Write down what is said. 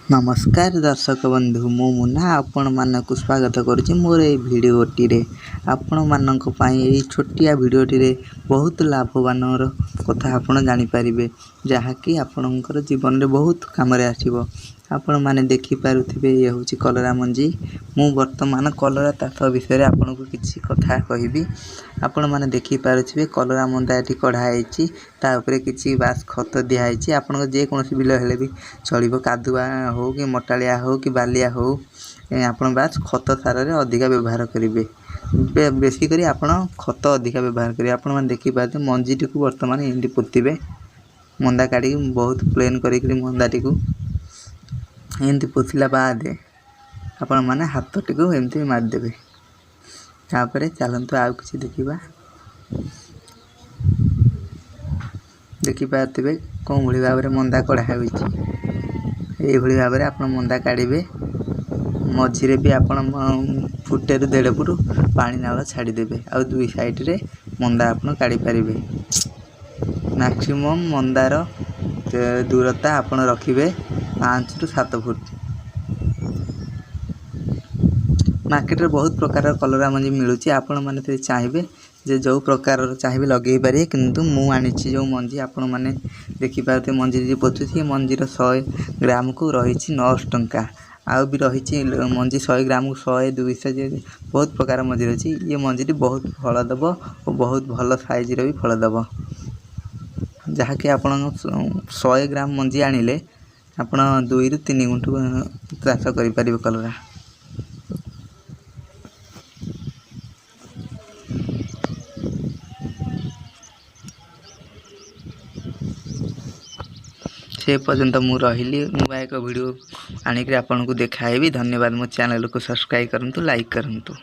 ନମସ୍କାର ଦର୍ଶକ ବନ୍ଧୁ, ମୁଁ ମୁନା ଆପଣମାନଙ୍କୁ ସ୍ୱାଗତ କରୁଛି ମୋର ଏଇ ଭିଡ଼ିଓଟିରେ। ଆପଣମାନଙ୍କ ପାଇଁ ଏଇ ଛୋଟିଆ ଭିଡ଼ିଓଟିରେ ବହୁତ ଲାଭବାନର କଥା ଆପଣ ଜାଣିପାରିବେ, ଯାହାକି ଆପଣଙ୍କର ଜୀବନରେ ବହୁତ କାମରେ ଆସିବ। ଆପଣମାନେ ଦେଖିପାରୁଥିବେ, ଇଏ ହେଉଛି କଲରା ମଞ୍ଜି। ମୁଁ ବର୍ତ୍ତମାନ କଲରା ଚାଷ ବିଷୟରେ ଆପଣଙ୍କୁ କିଛି କଥା କହିବି। ଆପଣମାନେ ଦେଖିପାରୁଥିବେ, କଲରା ମନ୍ଦା ଏଠି କଢ଼ା ହେଇଛି, ତା ଉପରେ କିଛି ବାସ୍ ଖତ ଦିଆହେଇଛି। ଆପଣଙ୍କ ଯେକୌଣସି ବିଲ ହେଲେ ବି ଚଳିବ, କାଦୁଆ ହଉ କି ମଟାଳିଆ ହଉ କି ବାଲିଆ ହଉ, ଆପଣ ବାସ୍ ଖତ ସାରରେ ଅଧିକା ବ୍ୟବହାର କରିବେ। ବେଶୀ କରି ଆପଣ ଖତ ଅଧିକା ବ୍ୟବହାର କରିବେ। ଆପଣମାନେ ଦେଖିପାରୁଥିବେ, ମଞ୍ଜିଟିକୁ ବର୍ତ୍ତମାନ ଏମିତି ପୋତିବେ। ମନ୍ଦା କାଢ଼ିକି ବହୁତ ପ୍ଲେନ୍ କରିକିରି ମନ୍ଦାଟିକୁ ଏମିତି ପୋତିଲା ବାଦେ ଆପଣମାନେ ହାତଟିକୁ ଏମିତି ମାରିଦେବେ। ତାପରେ ଚାଲନ୍ତୁ ଆଉ କିଛି ଦେଖିବା। ଦେଖିପାରୁଥିବେ କେଉଁ ଭଳି ଭାବରେ ମନ୍ଦା କଢ଼ା ହୋଇଛି। ଏଇଭଳି ଭାବରେ ଆପଣ ମନ୍ଦା କାଢ଼ିବେ। ମଝିରେ ବି ଆପଣ ଫୁଟେରୁ ଦେଢ଼ ଫୁଟ ପାଣି ନାଳ ଛାଡ଼ିଦେବେ, ଆଉ ଦୁଇ ସାଇଡ଼ରେ ମନ୍ଦା ଆପଣ କାଢ଼ିପାରିବେ। ମ୍ୟାକ୍ସିମମ୍ ମନ୍ଦାର ଦୂରତା ଆପଣ ରଖିବେ 5ରୁ 7 ଫୁଟ। ମାର୍କେଟରେ ବହୁତ ପ୍ରକାରର କଲରା ମଞ୍ଜି ମିଳୁଛି। ଆପଣମାନେ ଯଦି ଚାହିଁବେ, ଯେ ଯେଉଁ ପ୍ରକାରର ଚାହିଁବେ ଲଗେଇ ପାରିବେ। କିନ୍ତୁ ମୁଁ ଆଣିଛି ଯେଉଁ ମଞ୍ଜି, ଆପଣମାନେ ଦେଖିପାରୁଥିବେ ମଞ୍ଜି ଯଦି ପୋତୁଛି, ଏ ମଞ୍ଜିର 100 ଗ୍ରାମକୁ ରହିଛି 900 ଟଙ୍କା। ଆଉ ବି ରହିଛି ମଞ୍ଜି 100 ଗ୍ରାମକୁ 100, 200, ଯେ ବହୁତ ପ୍ରକାର ମଞ୍ଜି ରହିଛି। ଇଏ ମଞ୍ଜିଟି ବହୁତ ଫଳ ଦେବ ଓ ବହୁତ ଭଲ ସାଇଜ୍ର ବି ଫଳ ଦେବ, ଯାହାକି ଆପଣ 100 ଗ୍ରାମ ମଞ୍ଜି ଆଣିଲେ ଆପଣ 2ରୁ 3 ଗୁଣ୍ଠୁ ଚାଷ କରିପାରିବେ କଲରା। ସେ ପର୍ଯ୍ୟନ୍ତ ମୁଁ ରହିଲି, ନୂଆ ଏକ ଭିଡ଼ିଓ ଆଣିକରି ଆପଣଙ୍କୁ ଦେଖାଇବି। ଧନ୍ୟବାଦ। ମୋ ଚ୍ୟାନେଲକୁ ସବସ୍କ୍ରାଇବ୍ କରନ୍ତୁ, ଲାଇକ୍ କରନ୍ତୁ।